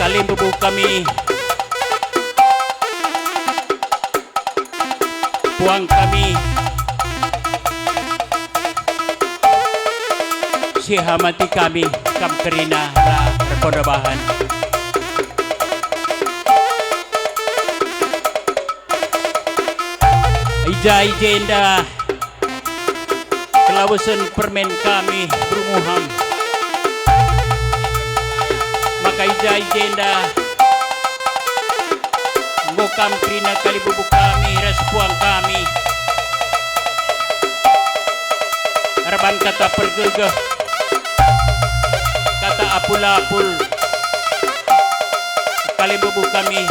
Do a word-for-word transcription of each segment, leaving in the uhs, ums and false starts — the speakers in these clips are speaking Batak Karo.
Kalimbubu kami, puang kami, sihamati kami, kam kerina la erponda bahan. I ja i jenda kelawesen permen kami berumuham. Maka i ja i jenda enggo kam kerina kalimbubu kami ras puang kami. Erban kata pergegeh, kata apul-apul, kalimbubu kami.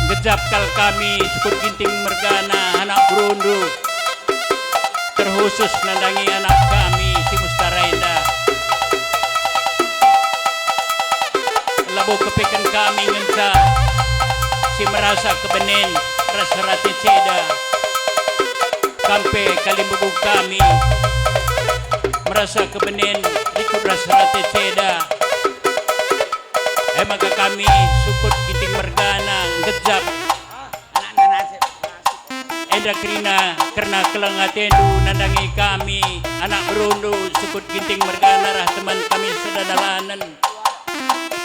Gejap kal kami sukut Ginting mergana anak berundu, terkhusus nandangi anak kami si Mustara enda. Labo kepeken kami ngenca si merasa kebenen ras rate ceda. Kam pe kalimbubu kami merasa kebenen rikut ras rate ceda. E maka kami sukut Ginting mergana nggejap enda kerina kerna keleng atendu nandangi kami, anak berundu sukut Ginting mergana rah teman kami sedadalanen,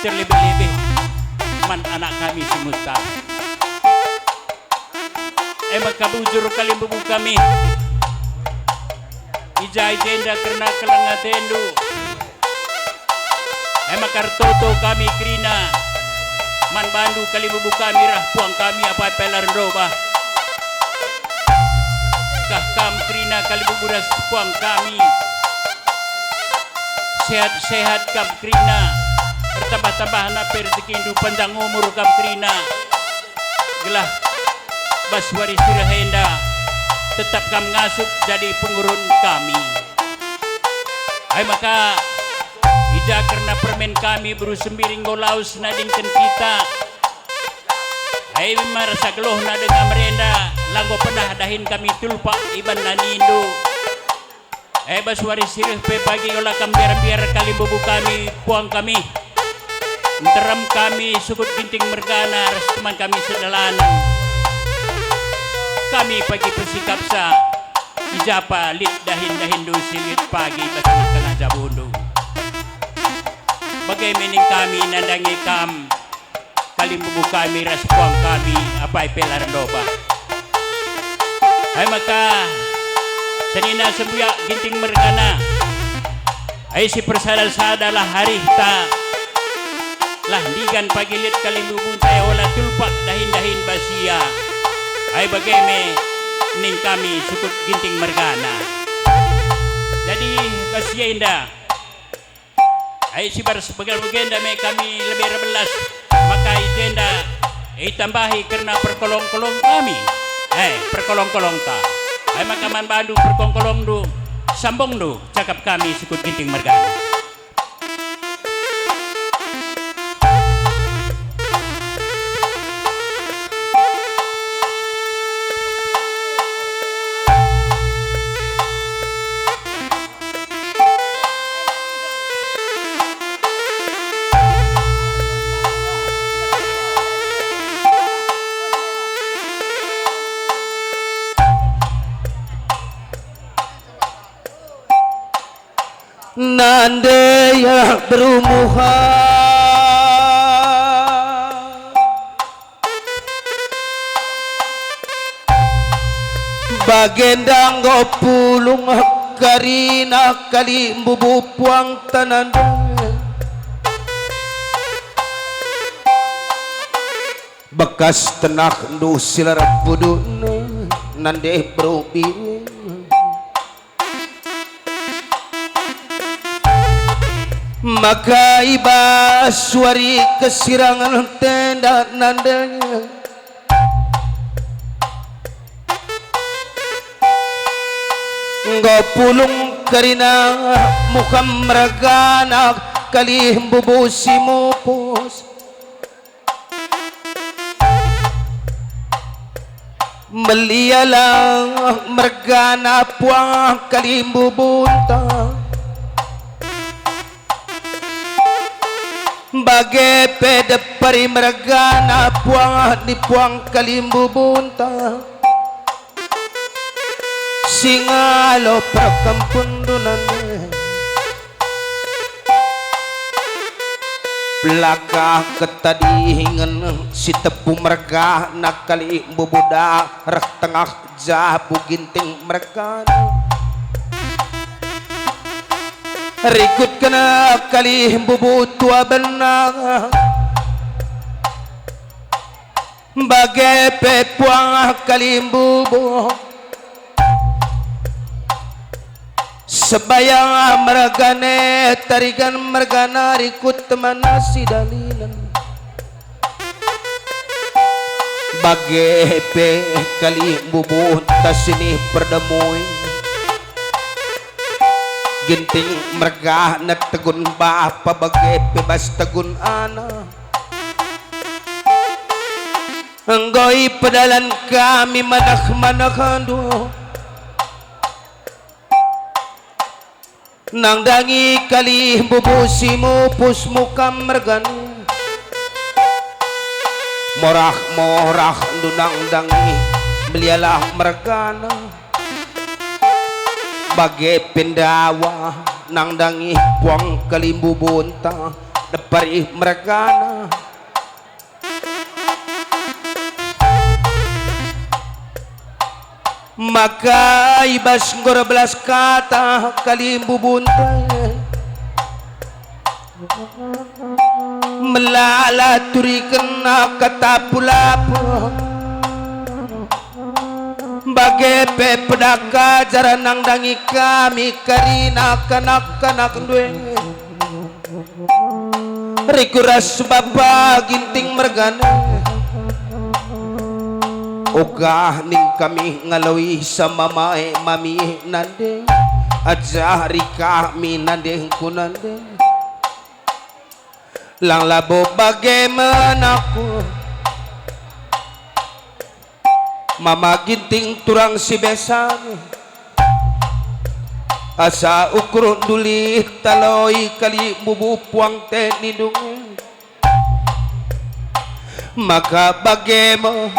terlebih-lebih man anak kami si Mustara. E maka bujur kalimbubu kami, i ja i jenda kerna keleng atendu. E maka ertoto kami kerina man bandu kalimbubu kami rah puang kami apai pe la erndobah. Kah kam kerina kalimbubu ras puang kami, sehat-sehat kam kerina, ertambah-tambahna pe rejekindu, panjang umur kam kerina, gelah bas wari si reh enda tetap kam ngasup jadi pengurun kami. Ai maka, i ja kerna permen kami beru Sembiring enggo lawes nadingken kita. Ai merasa geluhna denga merenda, la enggo pernah dahin kami tulpak i bana nindu. E bas wari si reh pe pagi ola kam mbiar-mbiar kalimbubu kami, puang kami. Nterem kami sukut Ginting mergana ras teman kami sedalanen. Kami pagi persikapsa, i ja pe lit dahin-dahinndu si lit pagi bas tengah-tengah jabundu. Bage me ning kami nandangi kam, kalimbubu kami ras puang kami, apai pe la erndobah. Ai maka, senina sembuyak Ginting mergana. Ai si persada-sadalah arihta. Lah ndigan pagi lit kalimbubunta e ola tulpak dahin-dahin bas ia. Ai bage me ning kami sukut Ginting mergana. Jadi bas ia enda, ai si bar sebegel-begenda me kami lebe erbelas, maka i jenda itambahi kerna perkolong-kolong kami. Eh, perkolong-kolongta. Ai maka man bandu perkolong-kolongndu, sambungndu cakap kami sukut Ginting mergana. Nande ia berumuha. Bagenda enggo pulung kerina kalimbubu puang tananda. Bekas tenahndu si la erpudun nande beru bini. Maka i bas wari kesirangen tenda nandenya, enggo pulung kerina muha mergana kalimbubu si mupus. Melialah mergana puang kalimbubunta. Bage pe depari mergana puang ni puang kalimbubunta. Singalo perkempun dunane. Pelaka ketadingen si tepu mergana kalimbubu da reh tengah jabu Ginting mergana. Rikutken kalimbubu tua benang. Bage pe puang kalimbubu. Sebayang mergane tarigan mergana rikut temana si dalinen. Bage pe kalimbubu tasinih perdemui. Ginting mergana tegun bapa bage pe bas tegun anak. Enggo ipedalan kami manah-manahndu. Nandangi kalimbubu si mupus muka mergana. Morah-morah ndu nandangi melialah mergana. Bage pe ndawa nandangi puang kalimbubunta depari mergana. Maka i bas nggora belas kata kalimbubunta, melala turikenna kata pulapu. Bage pe pedaka jara nandangi kami karina kanak-kanakndu e. Rikuras bapa Ginting mergana. Uga ning kami ngaloi sama mae mami nande, ajari kami nandengku nande. Lang labo bage man aku. Mama Ginting turang si besan, asa ukur nduli taloi kalimbubu puang te nindung. Maka bage me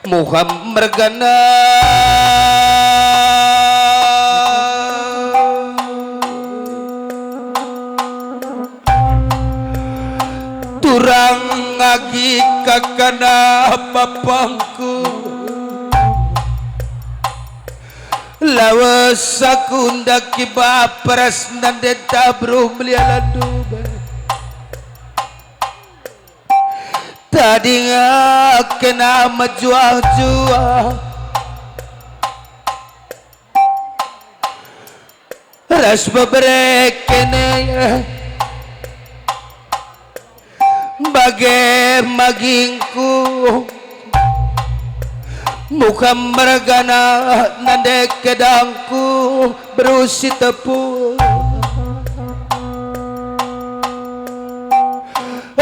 Muham mergana. Turang agi kakana bapangku. Lawes aku ndaki bapa ras nandenta beru melialan dube. Tading kena mejuah-juah. Ras bebere kene bage magingku, muka mergana nande kedangku beru si tepu.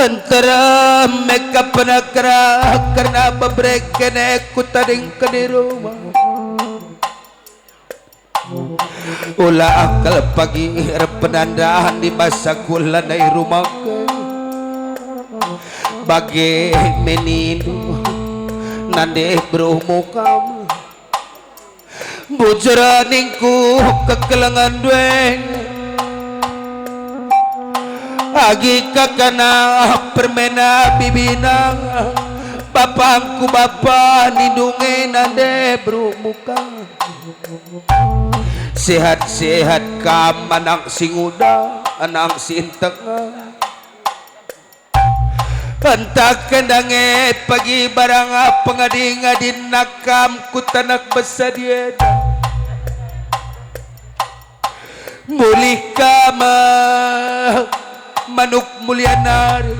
Nterem me ka penekera kerna bebere kene kutadingken i rumah. Ula akal pagi erpenandahan di masa ku lanai rumah ke. Bage me nindu nande beru muka. Bujur ningku kekelengen due. Agi kakana permena bibina, bapangku bapa nindunge nande beru muka. Sehat-sehat kam anak si nguda, anak si enteng. Ntah kendange pagi barang pengadi-ngadinna kam ku taneh Besadi enda. Mulih kam manuk mulia nari,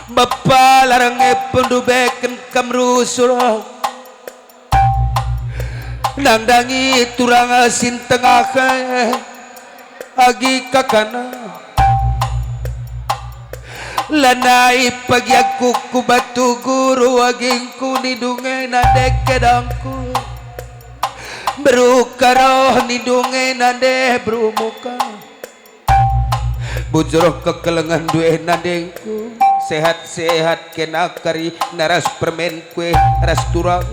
bapa larang e pendubeken kam rusur. Nandangi turang si ntengah e agi kakana. Lanai pagi aku ku Batu Guru agingku nindunge nande kedangku. Beru karoh nindunge nande beru muka. Bujur kekelengen ndue nandengku, sehat-sehat kena kari naras permenku e ras turang.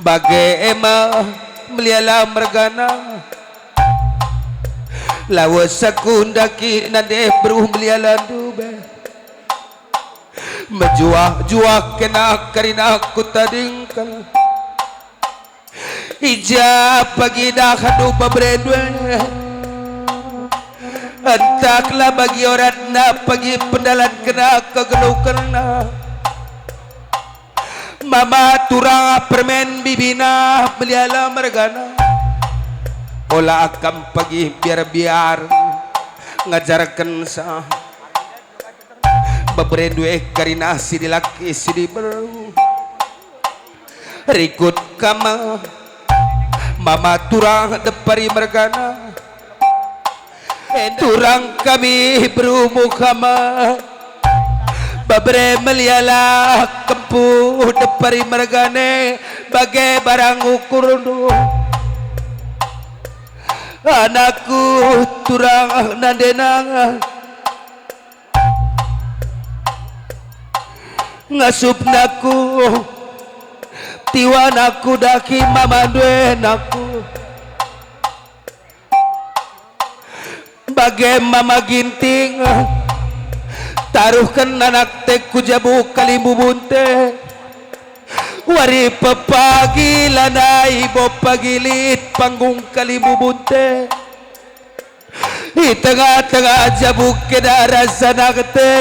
Bage e me meliala mergana. Lawes aku ndaki nande beru meliala ndube. Mejuah-juah kena kerina kutadingken. I ja pagi dahndu beberendu e. Entah kala bagi oratna pagi pendalankenna kegeluhkenna. Mama turang permen bibina meliala mergana. Ola akam pagi biar-biar ngajarkensa. Beberendu e kerina si dilaki si diberu. Rikut kama, mama turang depari mergana. Turang kami beru Muhammad. Bebere meliala kempu depari mergane bage barang ukurndu. Anakku turang nandena. Ngasupna ku tiwana ku daki mama ndue naku. Bage mama Ginting taruhken anak te ku jabu kalimbubu nte. Wari pepagi lanai bo pagi lit panggung kalimbubu nte. I tengah-tengah jabu kena rasa nangte.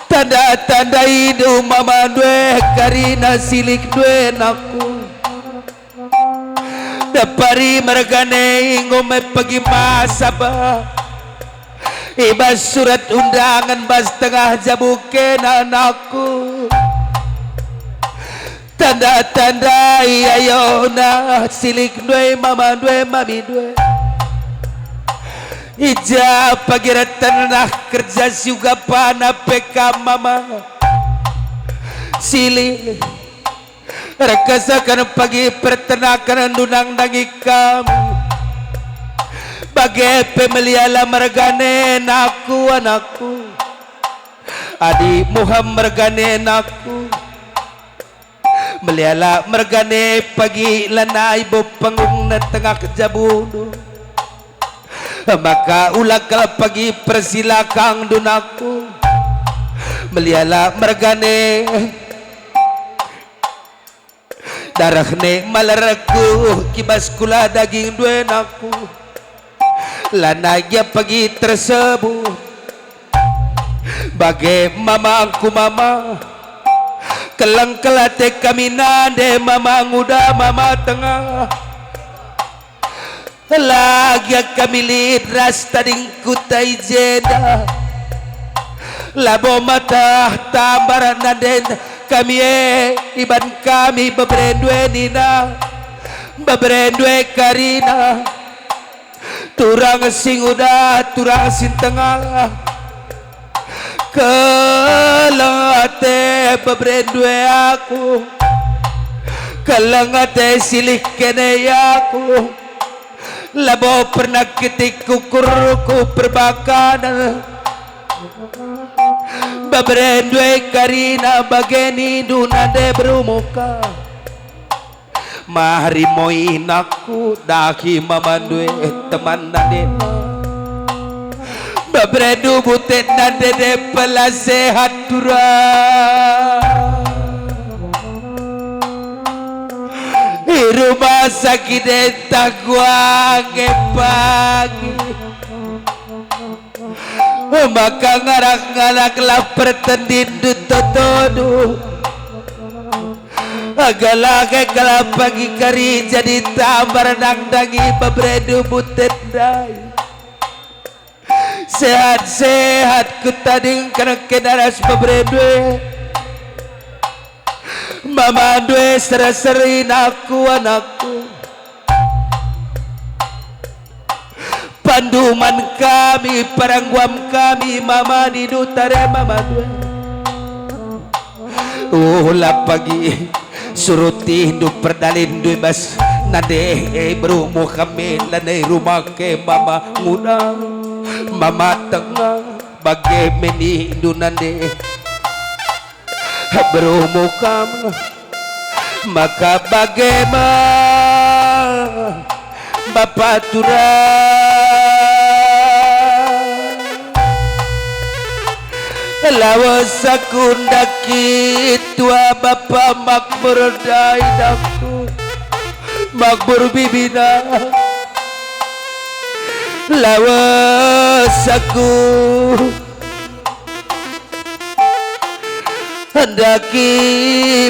Tanda-tanda indu mama ndue karina silik ndue naku. Depari mergane enggo me pagi masa ba. I bas surat undangan bas tengah jabu kena naku. Tanda-tanda iayona silik ndue mama ndue mami ndue. I ja pagi retenna kerja si ugapana pe kam mama. Silik. Erkeseken pagi pertenaken ndunang nandangi kami. Bage pe meliala mergane naku anakku. Adi Muham mergane naku. Meliala mergane pagi lanai bo panggung ne tengah jabundu. Maka ula kal pagi persilakangndu naku. Meliala mergane darehne malerku kibas kula daging ndue naku. Lanai gia pagi tersebut. Bage mama angku mama. Keleng kal ate kami nande mama nguda mama tengah. La gia kami lit ras tadingku ta i jenda. Labo matah tambar nande kami e iban kami beberendu e nina. Beberendu e karina. Turang si nguda, turang si ntengah. Keleng ate beberendu e aku. Keleng ate silih kene aku. Labo pernah kitik ukurku perbakanen. Beberendu e karina bage nindu nande berumuka. Mari moi naku dahi mamandu e teman nandena. Beberendu butet nandene pela sehat turang. I rumah sakit entah guange pagi. Maka ngarak-ngaraklah pertendindu totondu. Aga lage kala pagi kari jadi tambar nandangi beberendu butet ndai. Sehat-sehat kutadingken kena ras beberendu e. Mamandu e sera-seri naku anakku. Panduman kami, parangguam kami, mama nindu tare mamandu e. Ula pagi surutihndu perdalinndu i bas Nande e beru Muhammad lanai rumah ke mama nguda, mama tengah bage me nindu nande. Beru Muhammad maka bage me bapa turang. Lawes aku ndaki tua bapa makmur dainakku, makmur bibina. Lawes aku ndaki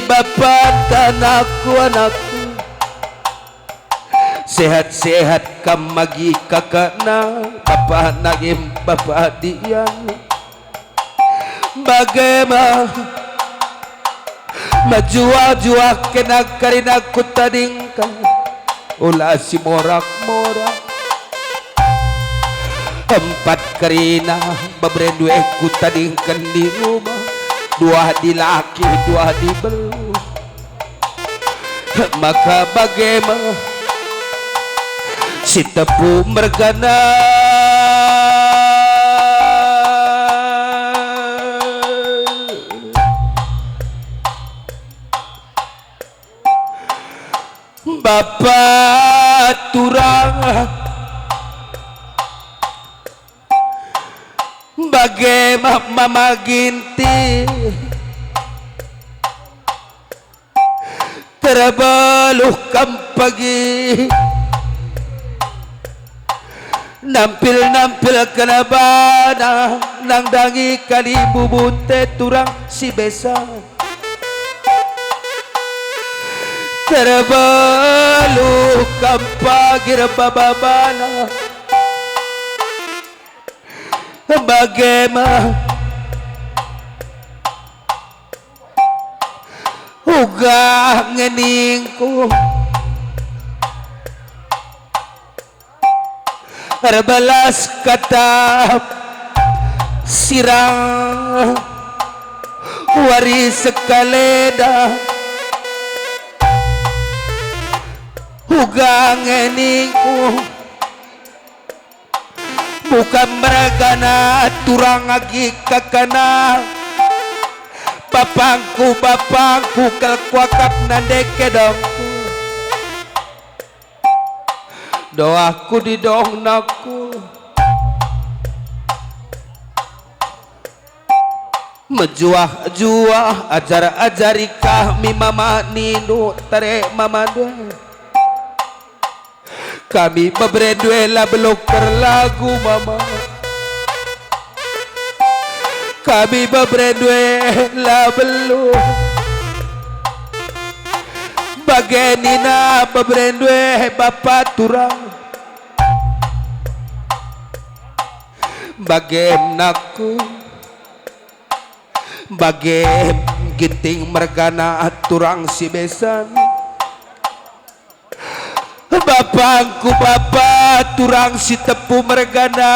bapa tanakku anakku. Sehat-sehat kam agi kakakna, bapa Naim, bapa Dian. Bage me mejuah-juah kena karina kutadingken, ula si morak-morak. Empat karina bebere ndue kutadingken di rumah, dua dilaki, dua diberu. Maka bage me si tepu mergana. Bapa turang, bage me mama Ginting. Terbeluh kam pagi, nampil-nampil kena bana, nandangi kali bubunte turang si besan. Terbeluh kam pagi rebaba bana, bage me uga ngeningku. Erbelas kata sirang wari sekalenda, uga ngeningku. Bukan mergana turang agi kakana, bapangku, bapangku, kal kuakap nande kedongku. Doahku di dong nakku. Mejuah-juah ajar-ajari kami mama nindu tere mama ndue. Kami bebere ndue la beluh erlagu mama. Kami bebere ndue la beluh. Bage nina bebere ndue bapa turang. Bage nakku. Bage Ginting mergana turang si besan. Bapangku bapa turang si tepu mergana.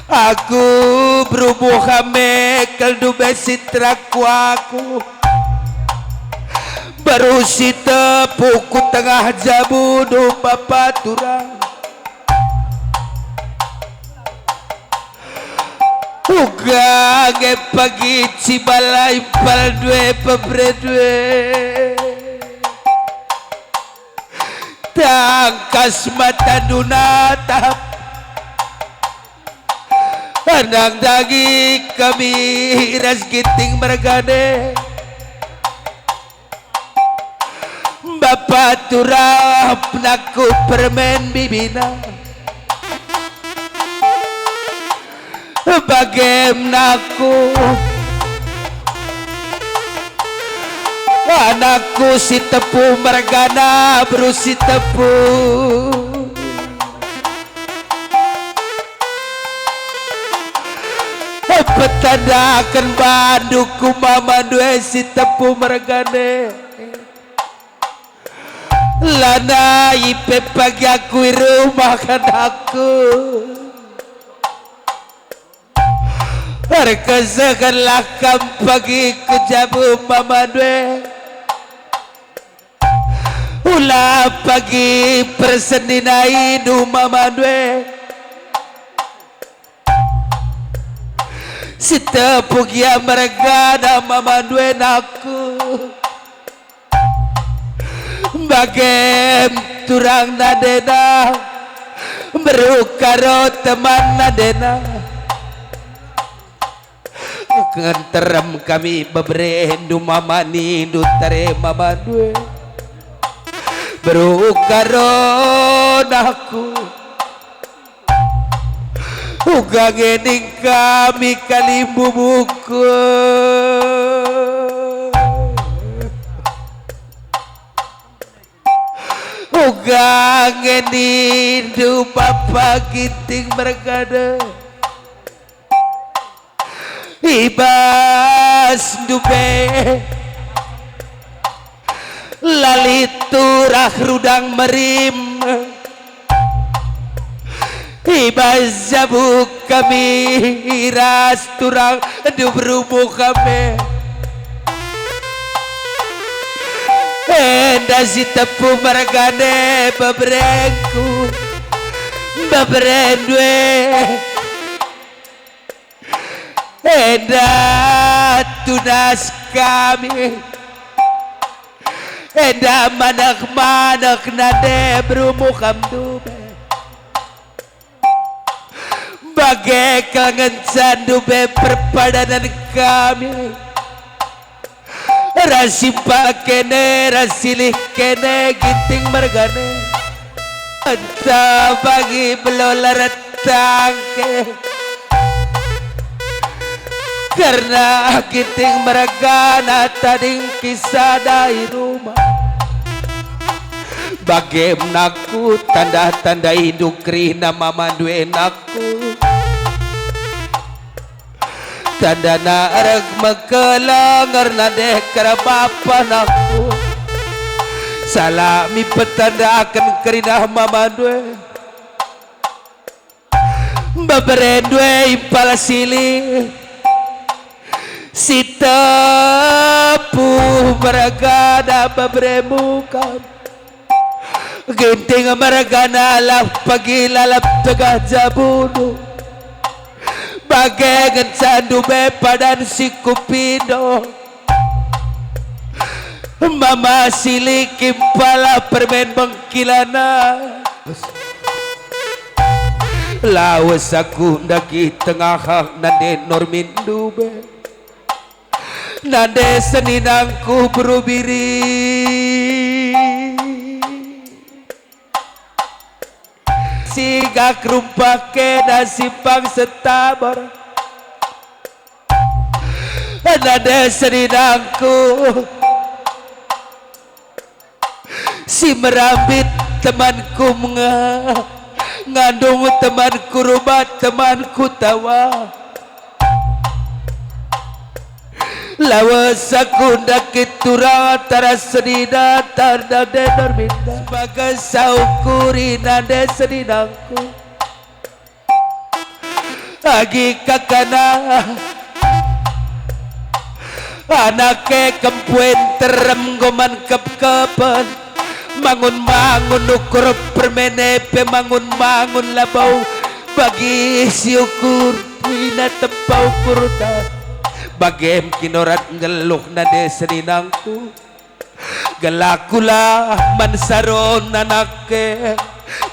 Aku beru Muhammad kal ndube si teraku aku. Beru si tepu ku tengah jabundu bapa turang. Uga nge pagi cibalai pal ndue pebere ndue. Tangkas matandu natap. Anang dagi kami ras Ginting mergana. Bapa turap nakku permen bibina. Bagem nakku anakku si tepu mergana beru si tepu. Petandaken bandu ku mama ndue si tepu mergana. Lanai pe pagi aku i rumah anakku. Erkesekenlah kam pagi ku jabu mamandu e. Ula pagi persenina indu mamandu e. Si tepu gia mergana mamandu e nangku. Bagem turang nandena, beruka ro teman nandena. Ngenterem kami beberendu mama nindu tare mamandu e. Beruka ro nangku. Uga nge ning kami kalimbubuku. Uga nge nindu bapa Ginting mergana. I bas ndube la lit turah rudang merim. I bas jabu kami ras turang ndube rumu kami. Enda si tepu mergana e beberengku, beberendu e. Enda tunas kami. Enda maneh-maneh nande berumu kam ndube. Bage kal ngenca ndube perpadanan kami. Ras simpak kene, ras silih kene Ginting mergana. Enta bagi belola retangke. Kerna Ginting mergana tading kisada i rumah. Bagem nangku tanda-tanda indu kerina mamandu e nangku. Tandana erg mekeleng ernadeh kerabapa nangku. Salah mi petandaken kerinah mamandu e. Beberendu e impal silih. Si tepu mergana beberemu kam. Ginting mergana lah pagi lalap tegah jabundu. Bage ngenca ndube padan si kupindo. Mama silih impal permen bengkilana. Lawes aku ndage tengah nande Normin ndube. Nande seninangku beru biri. Sigak rumpah kena simpang setabor. Nande seninangku. Si merambit temanku menga, ngandung temanku rubat temanku tawa. Lawes aku ndakit turang antara senina tanda denor minda. Sebagai saukuri nande seninangku. Agi kakana anak e kempuen terem goman kep-kepen. Mangun-mangun ukur permene pe mangun-mangun labau bagi si ukur ina tempa ukurta. Bagem kinorat nggeluh nande seninangku. Gelah kula man saron anak e,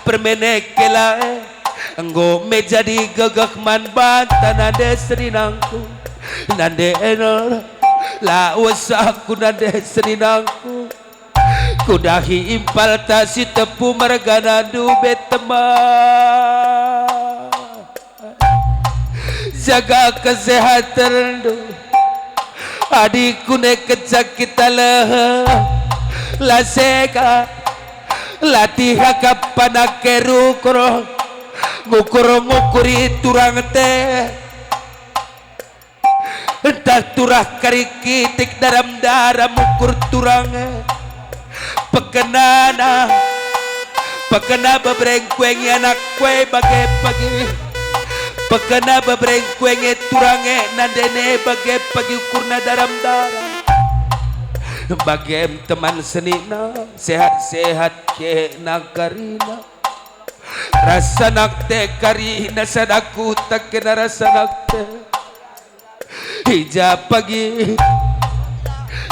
permene kela e, enggo me jadi gegeh man banta nande seninangku. Nande eno, la uesah ku nande seninangku. Kudahi impalta si tepu mergana ndube teman. Jaga kesehatenndu. Adi kune kecak kita lehe, la sega. Latih akap panake rukur, ngukur-ngukuri turang te. Ntah turah kari kitik daram-daram ukur turang e. Pekenana, pekena bebereng kuengi anak kue bage pagi. Mekena bebereng kuenge turange nandene bage pagi ukurna daram-daram. Bagem teman senina, sehat-sehat ke nangkarina. Rasa nakte karina sada kuta kena rasa nakte. I ja pagi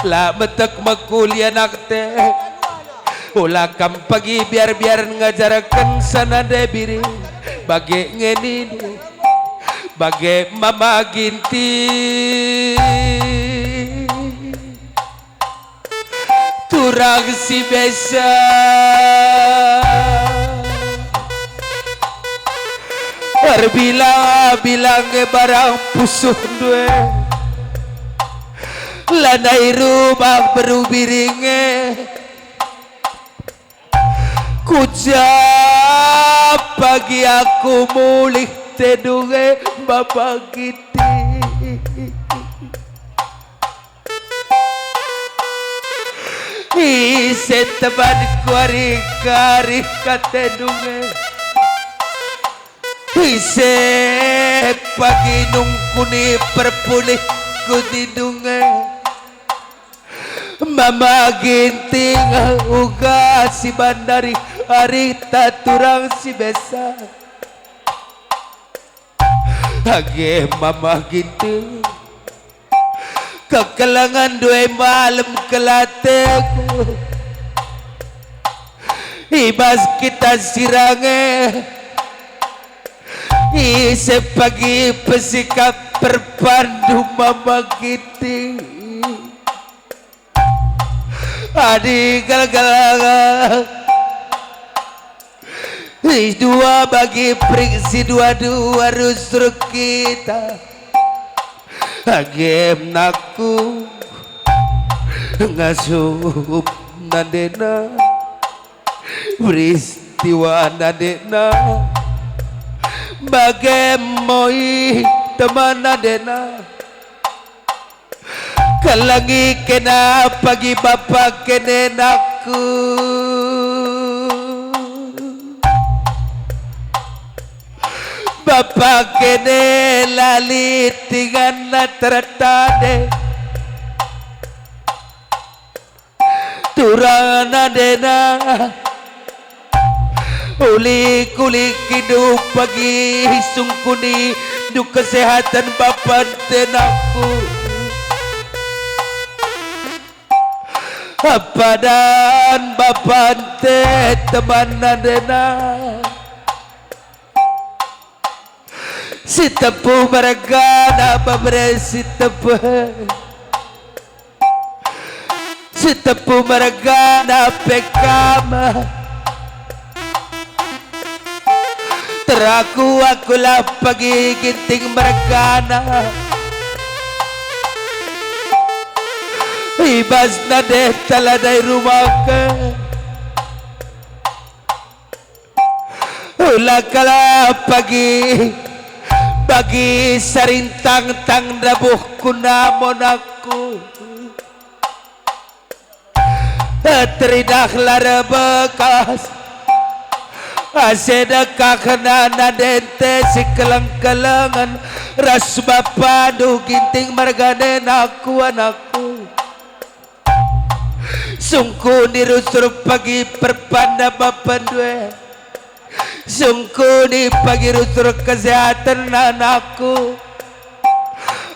la metek mekuliah nakte. Ula kam pagi biar-biar ngajarken sana Debiri. Bage nge nindu. Bage Mama Ginting. Turang si besa. Erbilang-bilang nge barang pusuhndu e. Lanai rumah beru biring e. Ku ja pagi aku mulih tedung e, Mama Ginting. Ise temanku ari-ari ka tedung e. Ise pagi nungkuni perpulihku tedung e. Mama Ginting, uga si bandari ari ta turang si besa. Age Mama Ginting, kekelengen due malem kelateku. I bas kita sirange, ise pagi pesikap perpandu Mama Ginting. Adi galgal. Ih, dua bagi perik si dua-dua rusur kita. Agem naku ngasup nandena. Peristiwa nandena. Bage moi teman nandena. Kelengi kena pagi bapa kene naku. Bapa kene la lit inganna tertade. Turang nandena. Uli-uli kindu pagi sungkunindu kesehatan bapa nte naku. Apadan bapa nte teman nandena. Si tepu mergana bebere si tepu. Si tepu mergana pe kam. Teraku akulah pagi Ginting mergana. I bas nande taladai rumahke. Ula kala pagi, bagi sarintang tang ndabuh ku namon aku. Teridah lara bekas, ase dekahna nandente si keleng-kelengen ras bapandu Ginting mergana naku anakku. Sungkuni rusur pagi perpandu bapandu e. Sungkuni pagi rusur kesehatan anakku.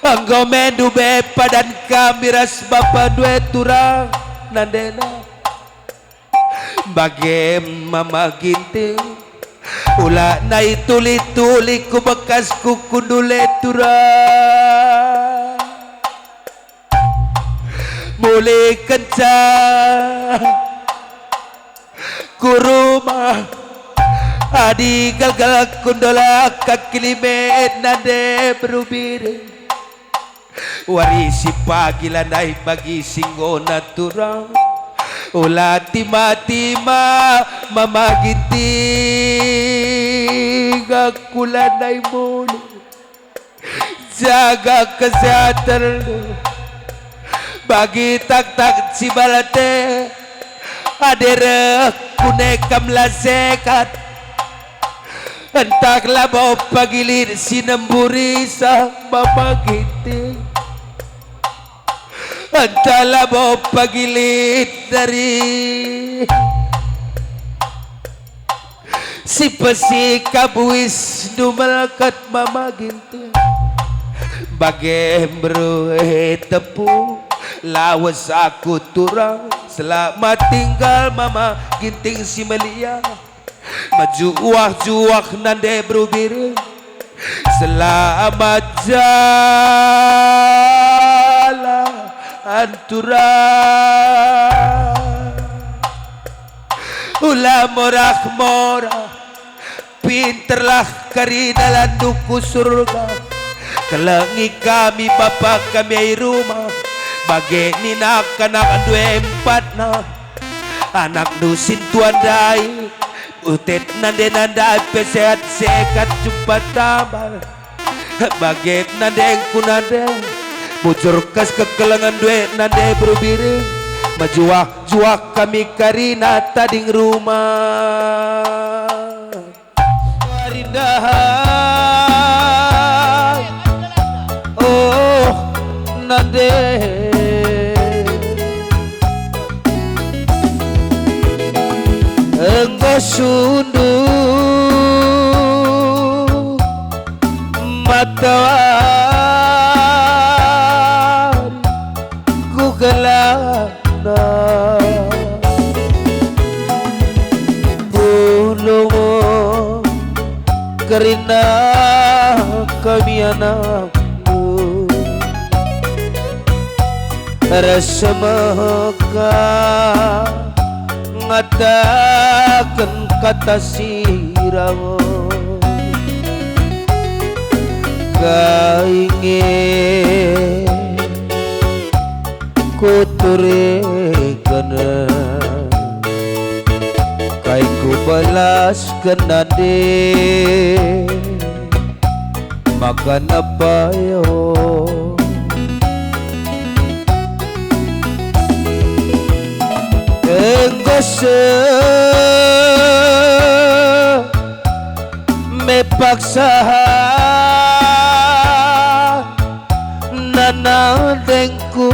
Enggo mendu be padan kami ras bapandu e turang nandena. Bage Mama Ginting, ula nai tuli-tuli ku bekas ku kundule turang. Mulihkenca ku rumah, adi galgal kundula kaki lime nande beru biring. Wari si pagi lanai bagi si nggona turang. Ula tima-tima Mama Ginting, aku lanai mulih. Jaga kesehatenndu. Bagi tak-tak si balate, adi reh kune kam la sehat. Entah labo pagi lit si nemburisa Mama Ginting. Entah labo pagi lit dari si pesi kabuis dumelket Mama Ginting. Bage mberu e tepu, lawes aku turang. Selamat tinggal Mama Ginting si melia. Mejuah-juah nande beru biring. Selamat jalan turang. Ula morah-morah, pinterlah kerina landu ku surga. Kelengi kami bapa kami ai rumah, bage nina kanak ndue empatna. Anakndu sintua ndai, utet nande nandai pe sehat-sehat jumpa tambar. Bage nandengku nande, bujur kas kekelengen ndue nande beru biring. Mejuah-juah kami kerina tading rumah. Rindah. Oh, nande. Enggo sundu matawari ku gelah. Pulung kerina kami anakmu, rasa maka ngataken kata si rame. Kai nge kutureken, kai kubelasken nande maka nepayo. Enggo se me paksa nandengku.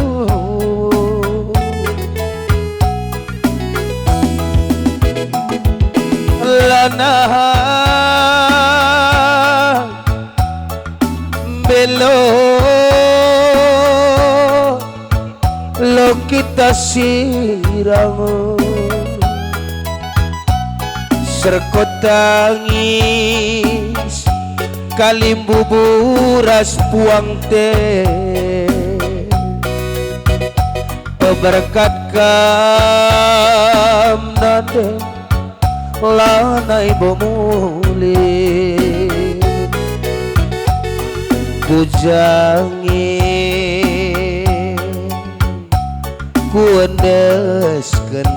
Lanai mbelo lo kita sirang. Serko tangis, kalimbubu ras puang te. Berkat kam nande lanai bo mulih. Kujangi kuendesken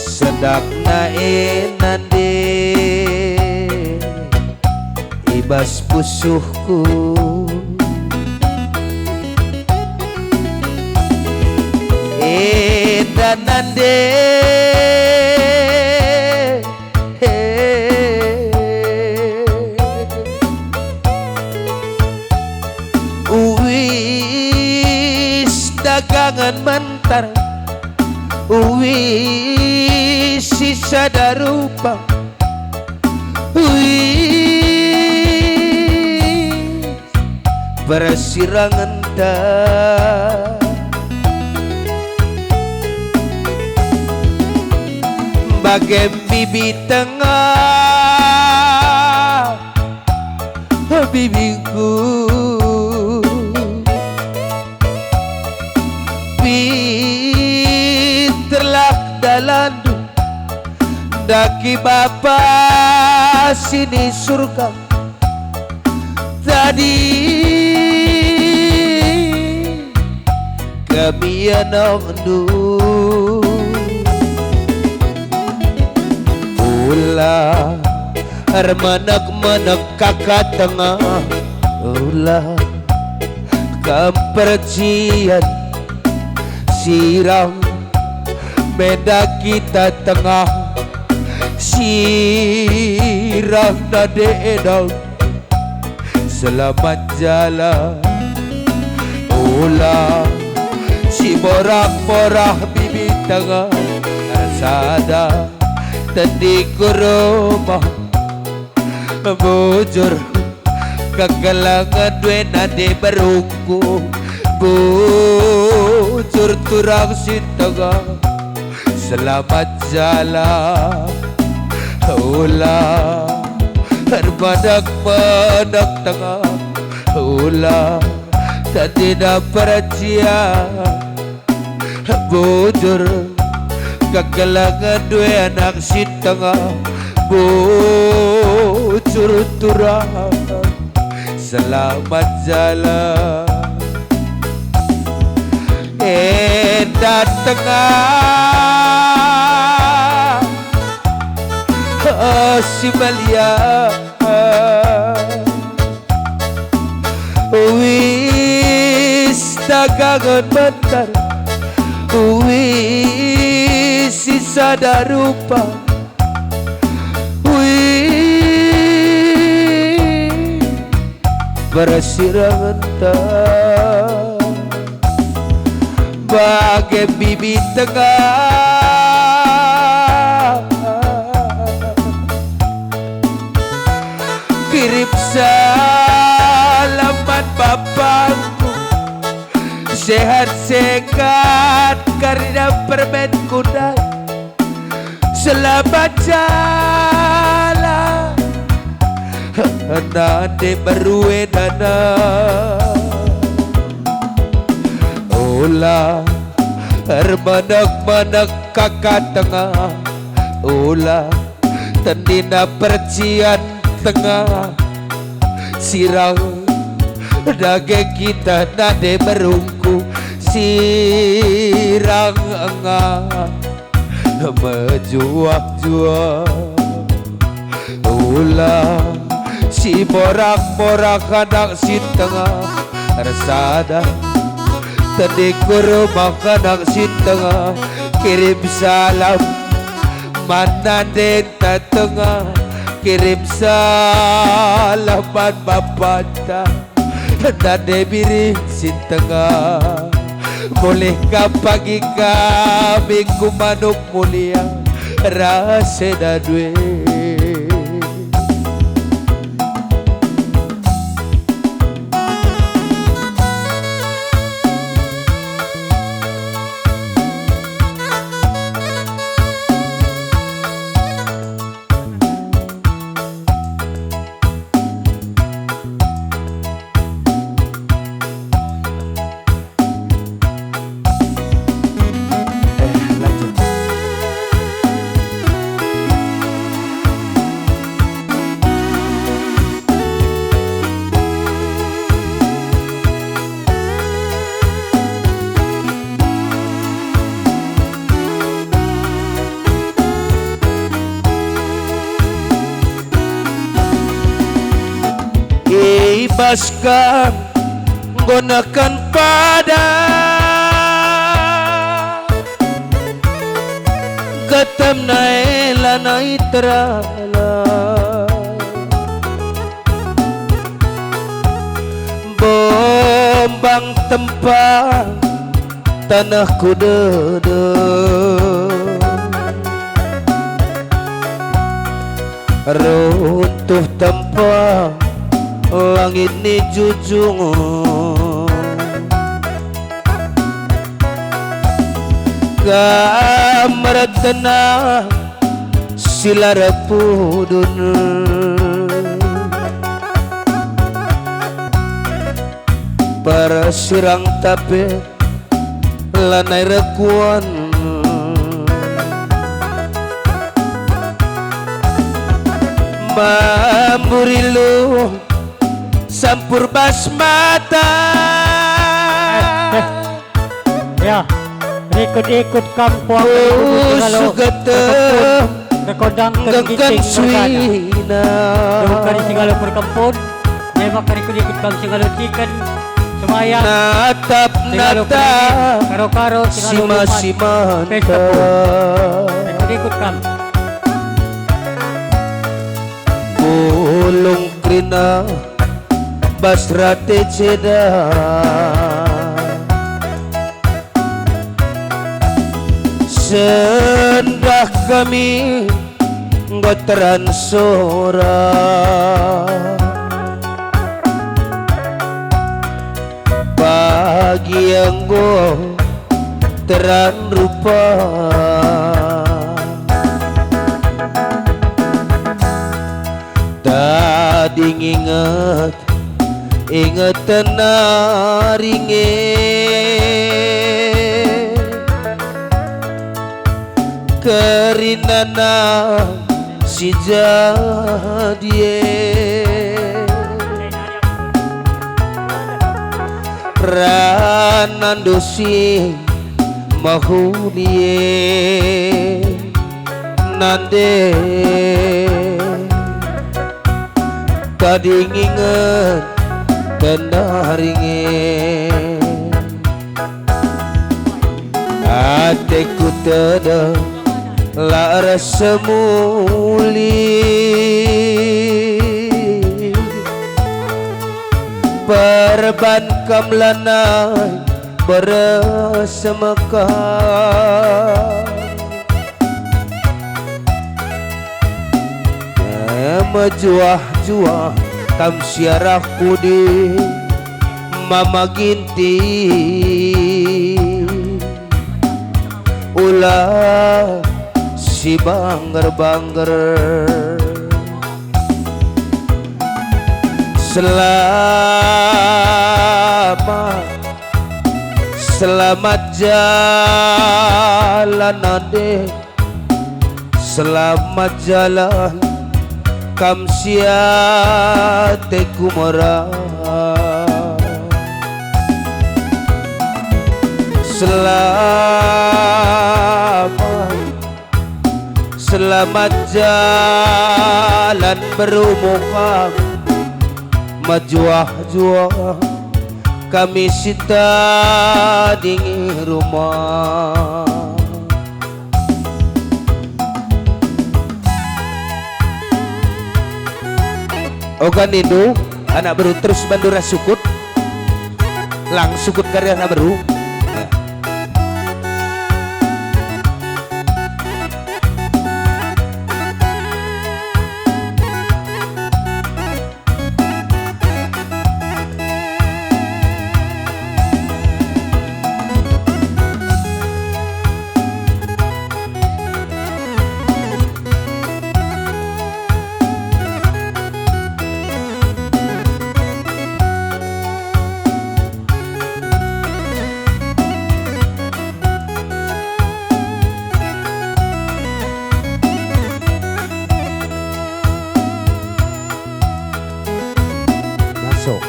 sedakna e nande i bas pusuhku. Enda nande. Uis dagangen mentar, uis si sada rupa, uis persirangenta. Bage bibi tengah bibingku, pinterlah dalanndu, ndaki Bapa si ni Surga. Tading kami anakndu. Ula ermenek-menek kaka tengah, ula kam percian sirang. Meda kita tengah, Sirang nande edang, selamat jalan. Ola si morah-morah bibi tengah, sada tendi ku rumah. Bujur kekelengen due nande berungku, bujur turang si tengah. Selamat jalan, ola erbadak-badak tengah, ola tadina percian. Bujur kekelengen due anak si tengah, bujur turang. Selamat jalan. Enda tengah, oh, si balia. Uis dagangen bentar, uis si sada rupa. Uis bersirangenta bage bibi tengah. Kirim salam man bapangku, sehat-sehat karina permenku ndai. Selamat jalan, nande berue nana. Ola ermenek-menek kaka tengah, ola tendina percian tengah. Sirang dage kita nande berungku, sirang engah mejuah-juah. Ola si morah-morah anak si tengah, ersada tendi ku rumah anak si tengah. Kirim salam man nandenta tengah, kirim salam man bapanta. Nande biring si tengah, mulih ka pagi kami ku manuk mulia, ras enda due. I bas kam nggo neken pada, getemna e lanai terala. Bombang tempa tanehku dede, runtuh tempa langit ni jujung. Kam ertenang si la erpudun. Persirang tapi lanai rekuan. Mamburi luh sampur bas mata. Eh, eh. Ya, rikut-ikut kam puang. Oh, rikut-ikut singalo sugetem perkempun, rekondang ngengken ginting mergana. Suina. Dungkari singalo perkempun, memang rikut-ikut kam singalo ciken, semaya, natap, singalo natap, karo-karo, singalo lumat, sima-simanta. Pesta pun. Rikut-ikut kam. Ina bas rate ceda, sendah kami enggo teran sora. Bagi enggo teran rupa. Tading inget, inget nari nge. Kerinana si jadi e. Ranandu si mehuli e, nande. Tading inget kenari nge. Ateku tedeh la ersemuli. Perban kam lanai beresemeka. Mejuah-juah kam si arah pudi, Mama Ginting. Ula si bangger-bangger. Selamat, selamat jalan, Ade. Selamat jalan, kam si ateku mera. Selamat, selamat jalan beru kam, mejuah-juah kami si tading i rumah. Oga nindu, anak beru terus bandu ras sukut. Lang sukut kari anak beru. Masuk.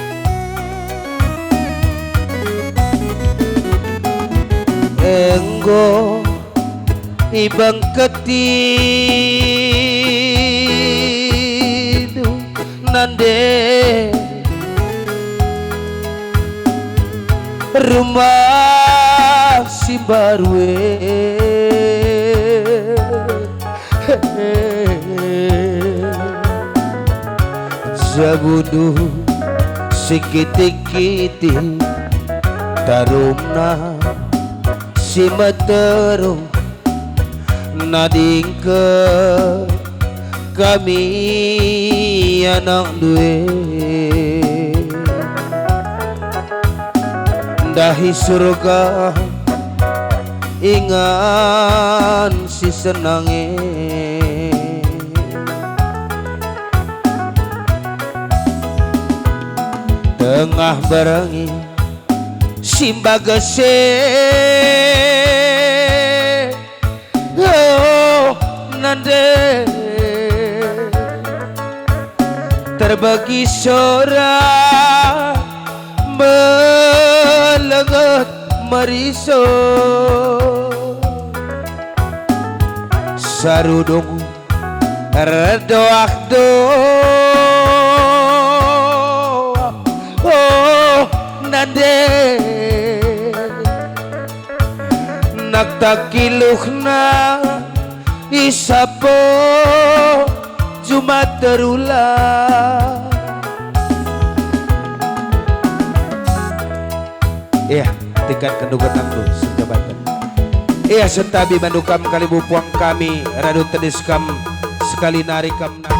Enggo ibengketindu nande rumah si mbaru e. Jabundu si kitik-kitik tarumna si meterung. Nadingken kami anakndu e, ndahi Surga ingan si senang e. Tengah berengi si mbages e, oh, nande. Terbegi sora melenget meriso. Sarudung erdoak-doak, oh, nande. Nakta kiluhna isapo juma terula. Iya, tingkatken uga tangndu, senjabaten. Iya, sentabi bandu kam kalimbubu puang kami, radu tedis kam sekali nari kam na-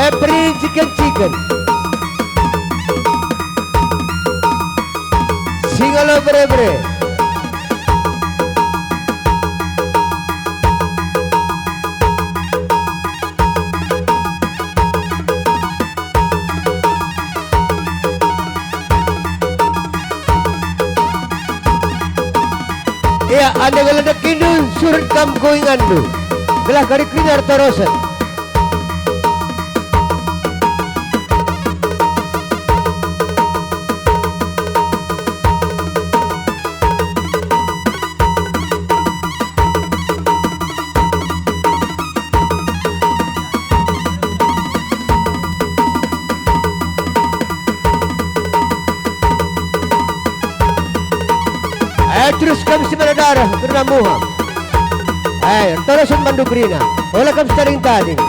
Epri ciken-ciken. Singalo bere-bere. Ia, ande ngelendekindu, surut kam ku inganndu, gelah kari kerina ertorosen. Eh, terus kam si mada dareh kerna muha. Eh, ertorosen bandu kerina, ola kam sitading-tading.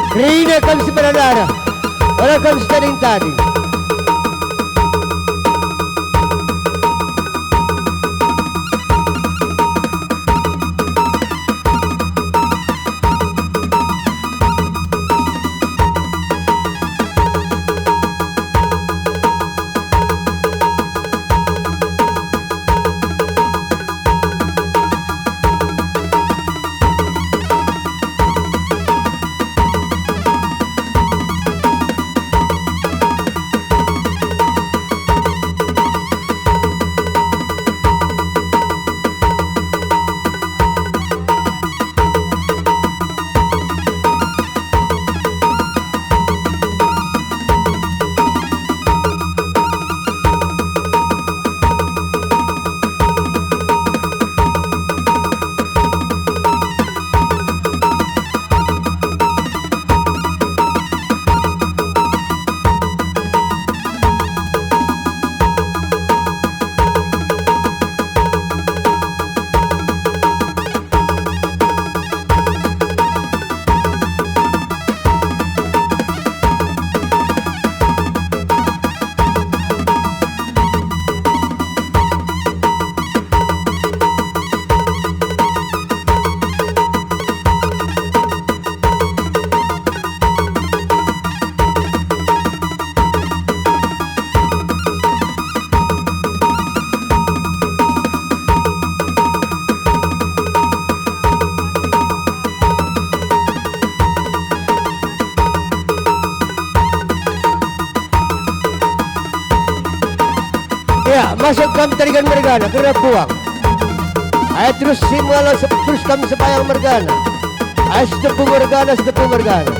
Kerina kam si mada dareh, ola kam sitading-tading. Masuk kam tarigan mergana, kerna puang. Ai terus si mala sep-, terus kam sembayang mergana. Ai sitepu mergana, sitepu mergana.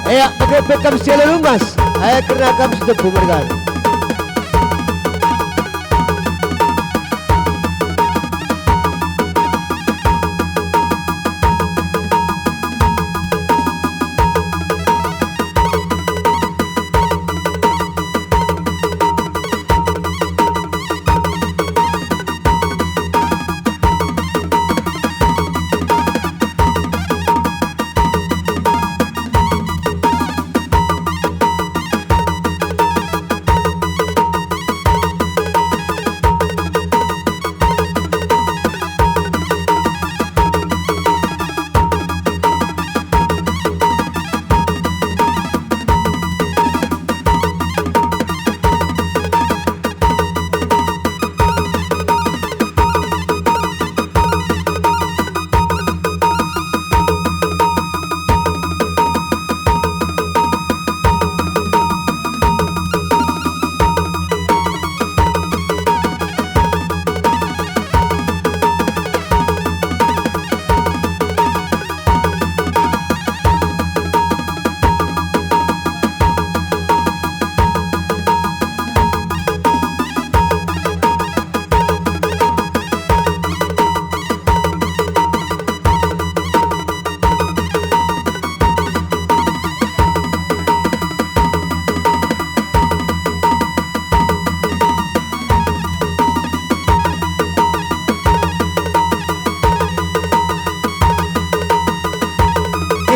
Ea, bage pe kam si alu rumas, ai kerna kam sitepu mergana.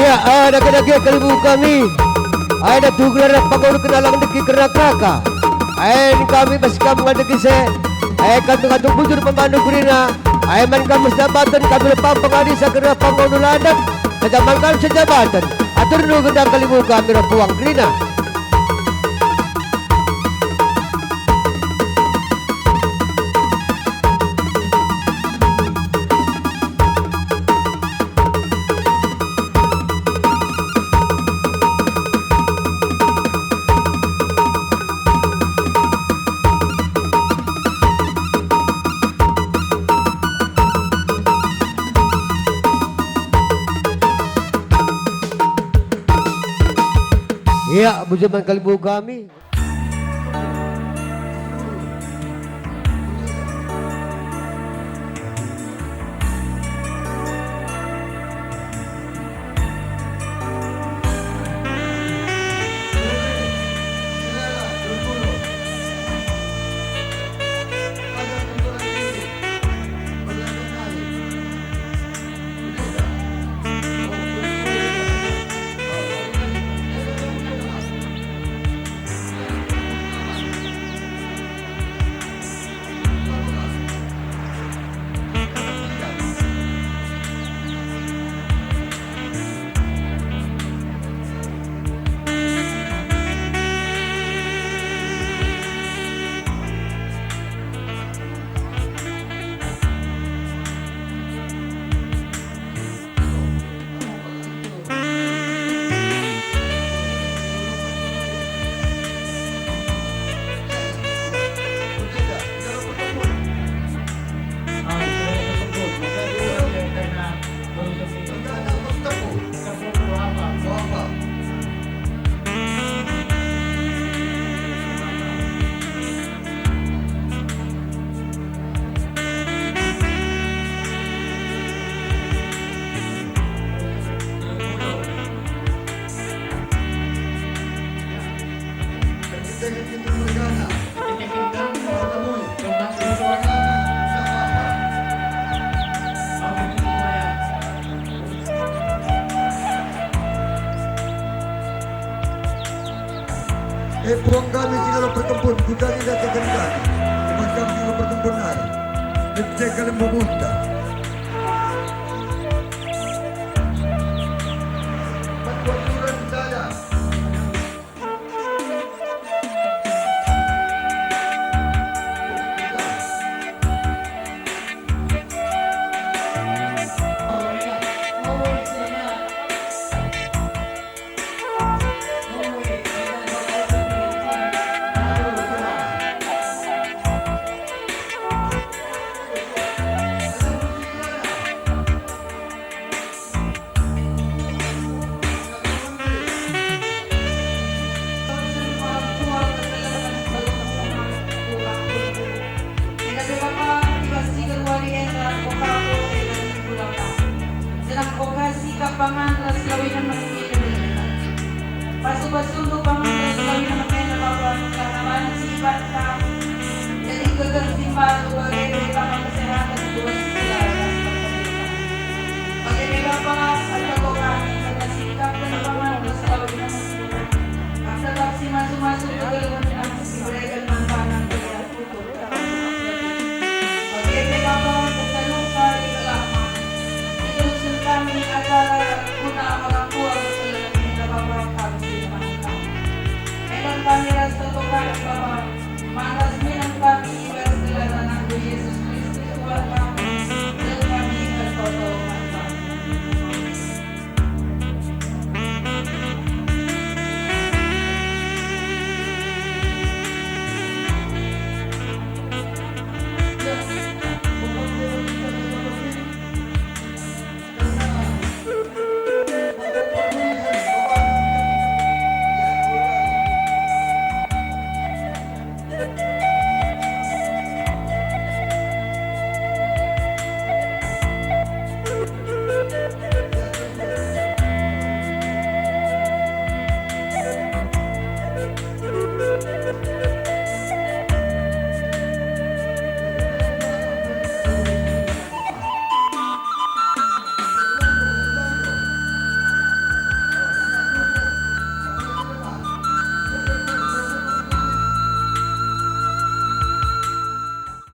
Ia, ah, dage-dage kalimbubu kami. Ai datu gelar pangulu kenalang deki kerna kaka. Ai kami bas kam ngadeki se. Ai kantung-kantung bujur pembandu kerina. Ai man kam sejabaten kami lepam pengadisa kerna pangulu ladek. Saja man kam sejabaten. Atur nu gendang kalimbubu kami ras puang kerina. Ia, bujur man kalimbubu kami. Puang kami si lalap perkempun, kuta nina keken kami. Teman kami si lalap perkempun nari. Ngecek kalian memunta. Perturan sada. Pasu-pasundu pangan ras lawina mekena Bapa, karna banci ibanta jadi geger si mbaru bage pe Bapa kesehatan tuas sila ras perkembangan. Bage pe Bapa, ertoto kami kerna sikap dan pangan ras lawina mekena. Asa kap si masu-masu kegeluhen ras si bereken man bana. Bage pe Bapa, kecalungka i gelarMu. Iterusken kami acara guna orang tua kekelengen enda Bapa kami si mehuli. Enda kami ras toto kami Bapa,